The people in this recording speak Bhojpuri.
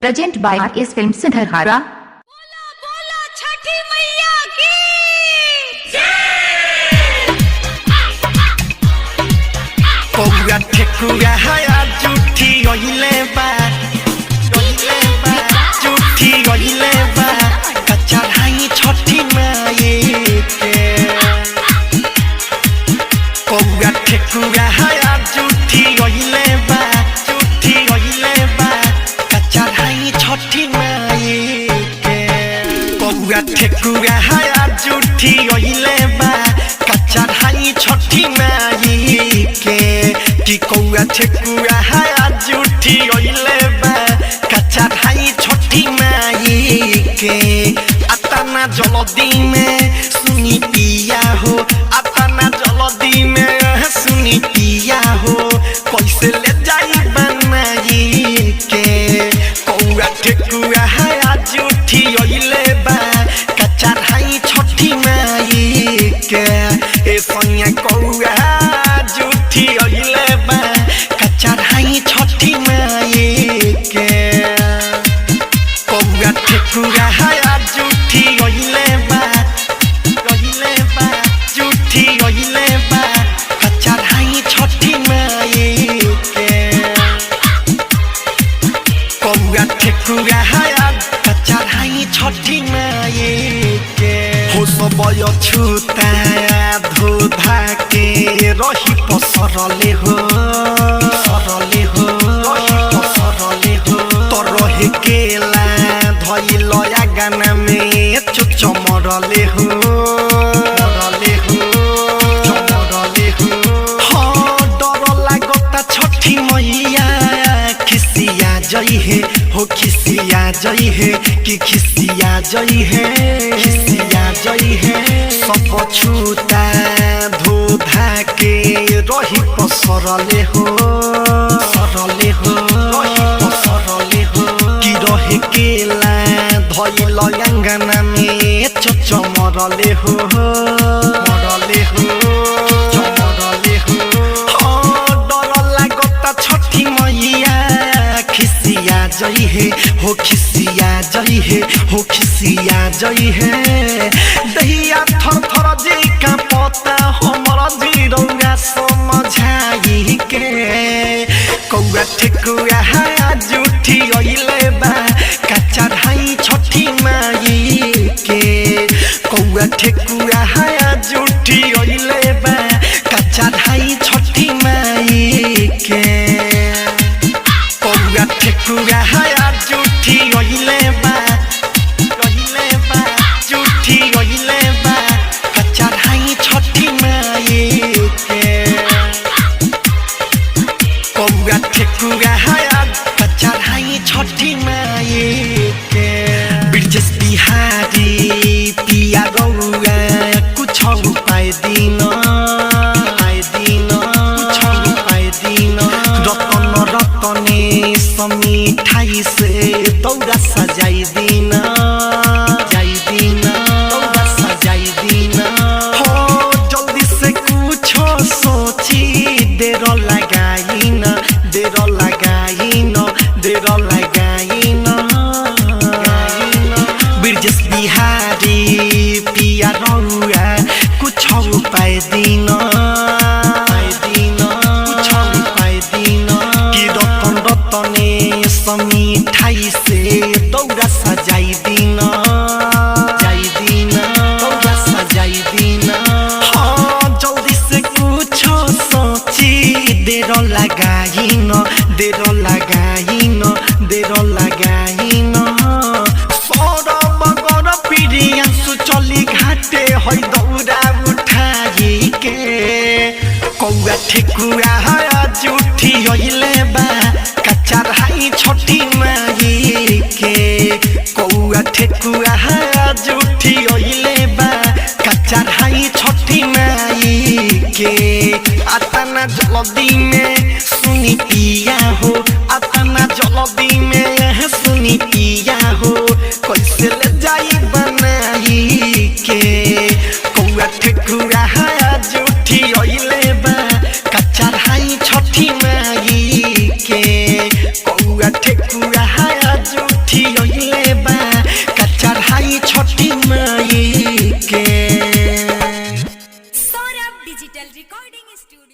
Present by R S film Dharhara. बोला बोला छठी मैया की। कौआ ठेकुआ हया जुठी ओइले बा, ओइले बा, जुठी ओइले बा, कच्चा धाई छठी माई के। कौआ ठेकुआ हया जुठी ओइले बा, जुठी ओइले बा, कच्चा धाई छठी माई के। कौआ ठेकुआ हया जुठी ओइले बा, कच्चा धाई छठी माई के। कि कौआ ठेकुआ हया जुठी ओइले बा, कच्चा धाई छठी माई के। अतना जल्दी में सुनी पिया हो, अतना जल्दी में सुनी पिया हो, कैसे ले जाई बनाई के। कौआ ठेकुआ हया जुठी ओइले बा, कच्चा धाई छठी माई के। ए सैया कौआ जुठी ओइले बा, कच्चा धाई छठी माई के। कौआ ठेकुआ हया जुठी ओइले बा, ओइले बा, जुठी ओइले बा, कच्चा धाई छठी माई के। कौआ ठेकुआ हया कच्चा धाई छठी माई के। हो सबय छुता धोधा के रही पसरले हो, सरले हो, रही पसरले हो। तो रहे केला धइल आगाना में चुच मरले हो, मरले हो, चमरले हो। हाँ डर लागता छठी मैया खिसिया जई है हो, खिसिया जई है, कि खिसिया जई है, खिसिया जई है। सब छूता धोधा के रही पसरले हो, सरले हो, रही पसरले हो। कि रहे केला धइल अंगना में चच मरले हो, मरले हो, चमरले हो। हाँ डर लागता छठी मैया खिसिया जई है हो, खिसिया जई है हो, खिसिया जई है। दहिया थर थर जी का पता हमर जी रौरा समझाई के। कौआ ठेकुआ हया जुठी ओइले बा, कच्चा धाई छठी माई के। कौआ ठेकुआ हया जुठी ओइले बा, कच्चा धाई छठी माई के। कौआ ठेकुआ हया जुठी ओइले बा, ओइले बा, जुठी ओइले बा, कच्चा धाई छठी माई के। कौआ ठेकुआ हया कच्चा धाई छठी माई के। ब्रिजेश बिहारी पिया रौआ कुछ उपाय दिन, उपाय दिन, कुछ उपाय दिन। रतन रतने समीठाई से दौरा सजाई दिन, जाई दिन, दौरा सजाई दिन। हो जल्दी से कुछ सोची देर लगाइन, देर लगाइन, देर लगाइन। ब्रिजेश बिहारी पिया रौआ कुछ उपाय दिन, उपाय दिन, कुछ उपाय दिन। कि रतन रतने समीठाई से दौरा सजाई दिन, जाई दिन, दौरा सजाई दिन। हाँ जल्दी से कुछ सोची देर लगाइन, देर लगाइन, देर लगाइन। सौरभ गर प्रियांशु चली घाटे है दौरा उठाई के। कौआ ठेकुआ हया जुठी ओइले बा, कच्चा धाई छठी माई के। कौआ ठेकुआ हया जुठी ओइले बा, कच्चा धाई छठी माई के। अतना जल्दी में सुनी पिया हो, अतना जल्दी में सुनी पिया हो, कैसे ले जाई बनाई के। कौआ ठेकुआ हया जुठी ओइले बा, कच्चा धाई छठी माई के। कौआ ठेकुआ हया जुठी Digital recording studio.